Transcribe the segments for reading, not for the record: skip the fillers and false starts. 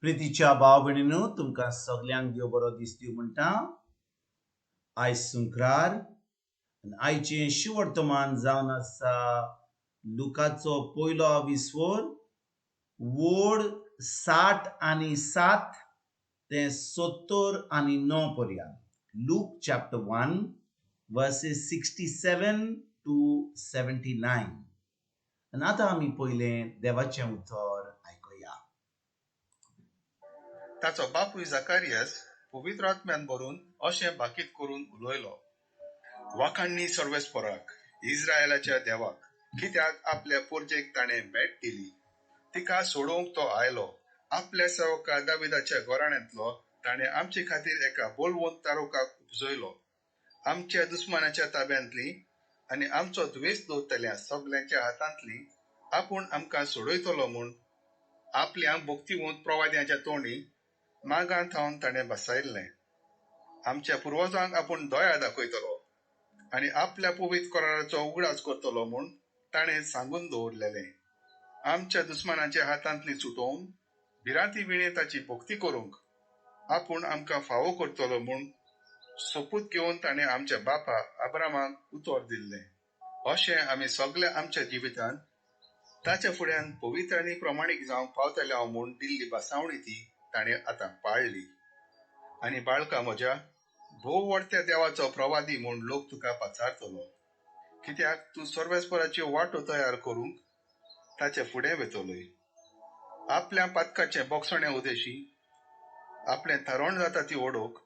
प्रितीच्या भाव भयणीनू, तुमकां सगल्यांक देव बरो दीस दिवं म्हणटा. आयज सुंक्रार आनी आयचें शिवर्तमान जावन आसा लुकाचो पयलो विस्वोर वोड 67 ते 79 पर्यंत. Luke chapter 1 verses 67 to 79. आनी आतां आमी पयलें देवाचें उतर आयकुया. ताचो बापूय जाकारियस पवित्र आत्म्यान भरून अशें भाकीत करून उलयलो, वाखाणणी सर्वेस्पराक, इस्रायलाच्या देवाक, कित्याक आपल्या पोरजेक ताणें भेट दिली, तिका सोडोवंक तो आयलो. आपल्या सेवका दाविदाच्या घराण्यांतलो ताणें आमचे खातीर एका बलवंत तारुकाक उपजयलो, आमच्या दुस्मानाच्या ताब्यांतली आनी आमचो द्वेस दवरतल्या सगल्यांच्या हातांतली आपूण आमकां सोडयतलो म्हूण आपल्या भक्तिवंत प्रवाद्यांच्या तोंडी मागां थावन ताणें बसायल्लें. आमच्या पुर्वजांक आपूण दया दाखयतलो आनी आपल्या पवित्र कराराचो उगडास करतलो म्हूण ताणें सांगून दवरलेलें. आमच्या दुस्मानाच्या हातांतली सुटोवन भिरांती विणे ताची भक्ती करूंक आपूण आमकां फावो करतलो म्हूण सोपूत घेवन ताणें आमच्या बापा अब्रामाक उतर दिल्लें. अशें आमी सगळे आमच्या जिवितांत ताच्या फुड्यान पवित्र आनी प्रमाणीक जावंक पावतले हांव म्हूण दिल्ली बसावणी ती ताणें आतां पाळ्ळी. आनी बाळका म्हज्या, भोव व्हडत्या देवाचो प्रवादी म्हूण लोक तुका पाचारतलो, कित्याक तूं सर्वेस्पराच्यो वाटो तयार करूंक ताचे फुडें वेतलोय. आपल्या पातकाचें बोगसणें उदेशी आपलें थारोवण जाता ती ओडोवंक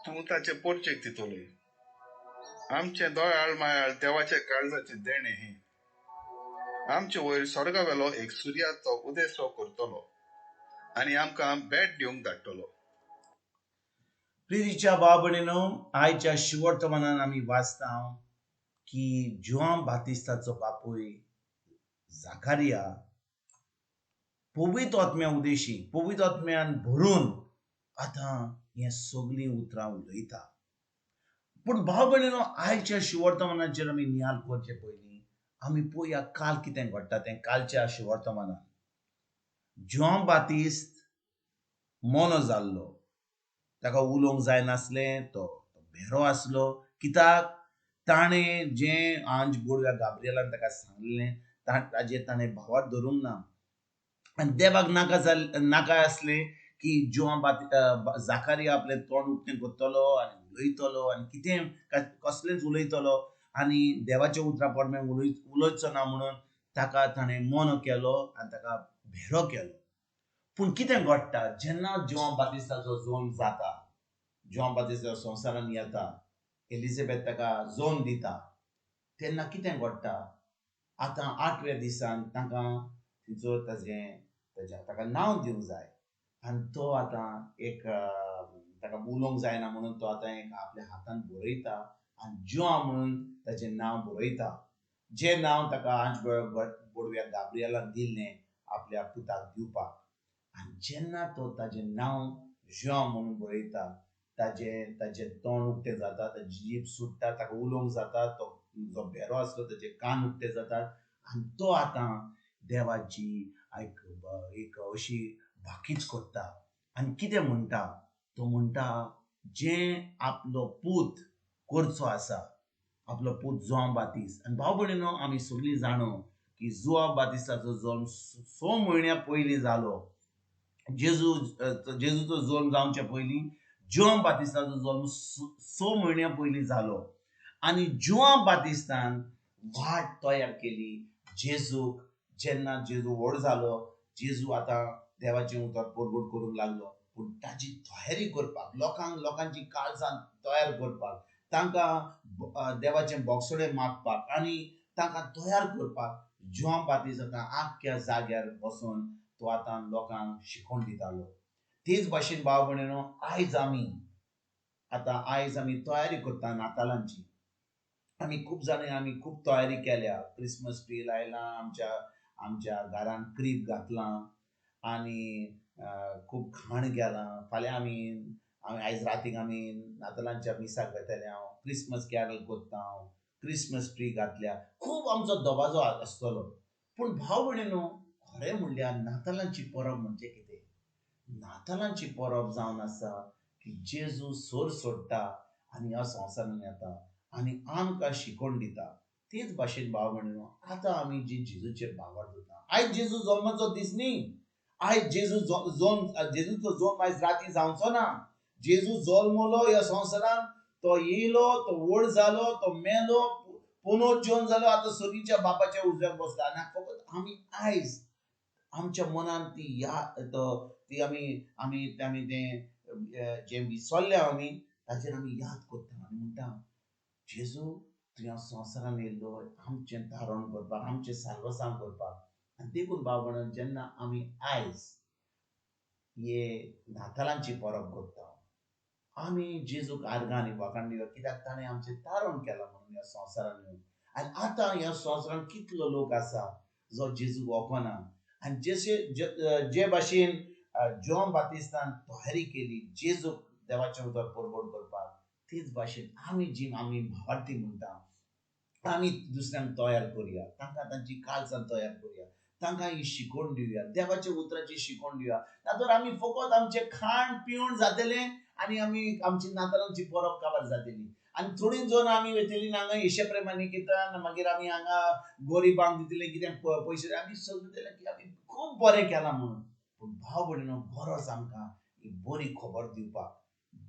तूं ताचे पोरचेक दितलोय. आमचें दयाळ मायाळ देवाच्या काळजाचें देणें हें. आमचे वयर स्वर्गावेलो एक सुर्याचो उदेसो करतलो आनी आमकां भेट दिवंक धाडटलो. प्रितीच्या भाव भयणीनो, आयच्या शिवर्तमानान आमी वाचता की जुआंव बातिस्ताचो बापूय जाकारिया पवित्र आत्म्या उदेशी पवित्र आत्म्यान भरून आतां हें सगलीं उतरां उलयता. पूण भाव भयणीनो, आयच्या शिवर्तमानाचेर आमी नियाळ करचे पयलीं आमी पळोवया काल कितें घडटा तें. कालच्या शिवर्तमानान जुआंव बातिस्त मोनो जाल्लो, ताका उलोवंक जायनासलें, तो भेरो आसलो. कित्याक ताणें जें आंज बोडव्या गाब्रियलान ताका सांगलें ताजेर ताणें भावार धरूंक ना आनी देवाक नाका नाका आसलें की जुआंव जाकारिया आपलें तोंड उक्तें करतलो आनी उलयतलो आनी कितें कसलेंच उलयतलो आनी देवाच्या उतरां प्रमाणें उलयचो ना म्हणून ताका ताणें मोनो केलो आनी ताका भेरो केलो. पूण कितें घडटा जेन्ना जुआंव बातिस्ताचो जल्म जाता, जुआंव बातिस्ता संवसारान येता, एलिझाबेथ ताका जल्म दिता, तेन्ना कितें घडटा आतां आठव्या दिसान तांकां तिचो ताजें ताज्या ताका नांव दिवंक जाय आनी तो आतां एक ताका उलोवंक जायना म्हणून तो आतां एक आपल्या हातान बरयता आनी जुआंव म्हणून ताजें नांव बरयता, जें नांव ताका आंज बोडव्या गाब्रियलान दिल्लें आपल्या पुताक दिवपाक. आनी जेन्ना तो ताजें नांव जुआंव म्हणून बरयता ताजें ताजें तोंड उक्तें जाता, ताजी जीब सुट्टा, ताका उलोवंक जाता, तो जो भेरो आसलो ताजे कान उक्ते जातात आनी तो आतां देवाची एक अशी भाकीत करता आनी कितें म्हणटा तो म्हणटा जें आपलो पूत करचो आसा, आपलो पूत जुआंव बातिस्त. आनी भाव भयणीनो, आमी सगळीं जाणो की जुआंव बातिस्ताचो जल्म 6 म्हयन्या पयलीं जालो. जेजूचो जल्म जावचे पयलीं जुआंव बातिस्ताचो जल्म 6 म्हयन्या पयलीं जालो आनी जुआंव बातिस्तान वाट तयार केली जेजूक. जेन्ना जेजू व्हड जालो, जेजू आतां देवाचें उतर परगट करूंक लागलो, पूण ताजी तयारी करपाक लोकांक लोकांची काळजां तयार करपाक, तांकां देवाचें बोगसणें मागपाक आनी तांकां तयार करपाक जुआंव बातिस्त आतां आख्ख्या जाग्यार बसून तो आतां लोकांक शिकोवन दितालो. तेच भाशेन भाव भयणीनो, आयज आमी आतां आयज आमी तयारी करता नातालांची. आमी खूब जाणां आमी खूब तयारी केल्या, क्रिसमस ट्री लायलां, आमच्या आमच्या घरान क्रीब घातलां आनी खूब खाण केलां. फाल्यां आमी आयज रातीक आमी नातालांच्या मिसाक वेतले, हांव क्रिसमस कॅरल करता, हांव क्रिसमस ट्री घातल्या, खूब आमचो दबाजो आसतलो. पूण भाव भयणीनो, खरें म्हणल्यार नातालांची परब म्हणजे कितें? नातालांची परब जावन आसा की जेजू सोर सोडटा आनी ह्या संवसारान येता आनी आमकां शिकोवन दिता. तेच भाशेन भाव भयणीनो, आतां आमी जी जेजूचेर भावार्थ दवरता, आयज जेजू जल्माचो दीस न्ही, आयज जेजू जल्म, जेजूचो जल्म आयज राती जावचो ना. जेजू जल्मलो ह्या संवसारान, तो येयलो, तो व्हड जालो, तो मेलो, पुनर्जन्म जालो, आतां सर्गीच्या बापाच्या उजव्याक बसला. आनी फकत आमी आयज आमच्या मनान ती याद, ती आमी आमी आमी तें जें विसरलें आमी ताचेर आमी याद करता आनी म्हणटा, जेजू तूं ह्या संवसारान येयल्लो आमचें तारण करपाक, आमचें साल्वसांव करपाक. आनी देखून भाव भयणां, जेन्ना आमी आयज हे नातालांची परब करता, आमी जेजूक आर्गां आनी वाखाण दिवया, कित्याक ताणें आमचें तारण केलां म्हणून ह्या संवसारान येवन. आनी आतां ह्या संवसारान कितलो लोक आसा जो जेजूक वळखना. आनी जशे जे भाशेन जॉन बातिस्तान तयारी केली जेजूक देवाचें उतर परगट करपाक, तेच भाशेन आमी जी आमी भावार्थी म्हणटा, आमी दुसऱ्यांक तयार करुया, तांकां तांची काळजां तयार करुया, तांकां ही शिकोवन दिवया, देवाच्या उतराची शिकोवन दिवया. ना तर आमी फकत आमचें खाण पिवण जातलें आनी आमी आमची नातालांची परब काबार जातली. आनी थोडीं जाण आमी वयतलीं हांगा येशप्रेमानी कितें, मागीर आमी हांगा गरिबांक दितले कितें पयशे, आमी समजतले की आमी खूब बरें केलां म्हणून. पूण भाव भयणीनो, गरज आमकां ही बरी खबर दिवपाक,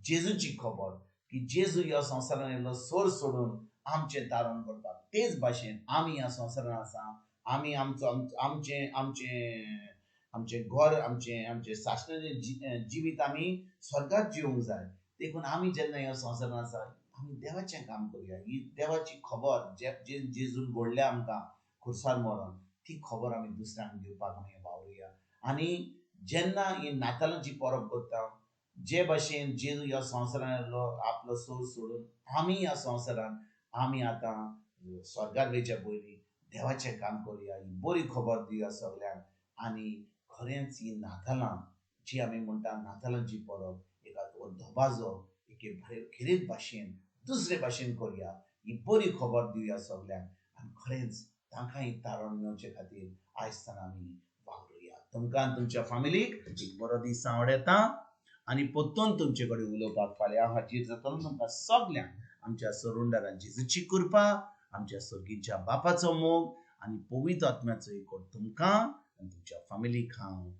जेजूची खबर की जेजू ह्या संवसारान येयलो सोर सोडून आमचें तारण करपाक. तेच भाशेन आमी ह्या संवसारान आसा, आमी आमचो आमचें आमचें आमचें घर, आमचें आमचें सासणाचें जिवीत आमी स्वर्गात जिवंक जाय. देखून आमी जेन्ना ह्या संवसारान आसा, आमी देवाचें काम करुया. ही देवाची खबर जे जेजून घडल्या आमकां खुर्सार मरोन, ती खबर आमी दुसऱ्यांक दिवपाक आमी वावरुया. आनी जेन्ना ही नातालांची परब करता, जे भाशेन जेजू ह्या संवसारान येयलो आपलो सोर सोडून, आमी ह्या संवसारान आमी आतां स्वर्गार वयच्या पयलीं देवाचें काम करुया, ही बरी खबर दिवया सगल्यांक. आनी खरेंच ही नातालां जी आमी म्हणटा नातालांची परब, एका दबाजो एके खेरीत भाशेन दुसरे भाशेन करुया, ही बरी खबर दिवया सगल्यांक. आनी खरेंच तांकां ही तारण मेळचे खातीर आयज आमी वावरुया. तुमकां तुमच्या फामिलीक एक बरो दीस आवडटा आनी परतून तुमचे कडेन उलोवपाक फाल्यां हांव हाजीर जातलो. तुमकां सगल्यांक आमच्या सरुंडारान जेजूची कृपा, आमच्या सर्गीच्या बापाचो मोग आनी पवित्र आत्म्याचो एकवट तुमकां आनी तुमच्या फामिलीक हांव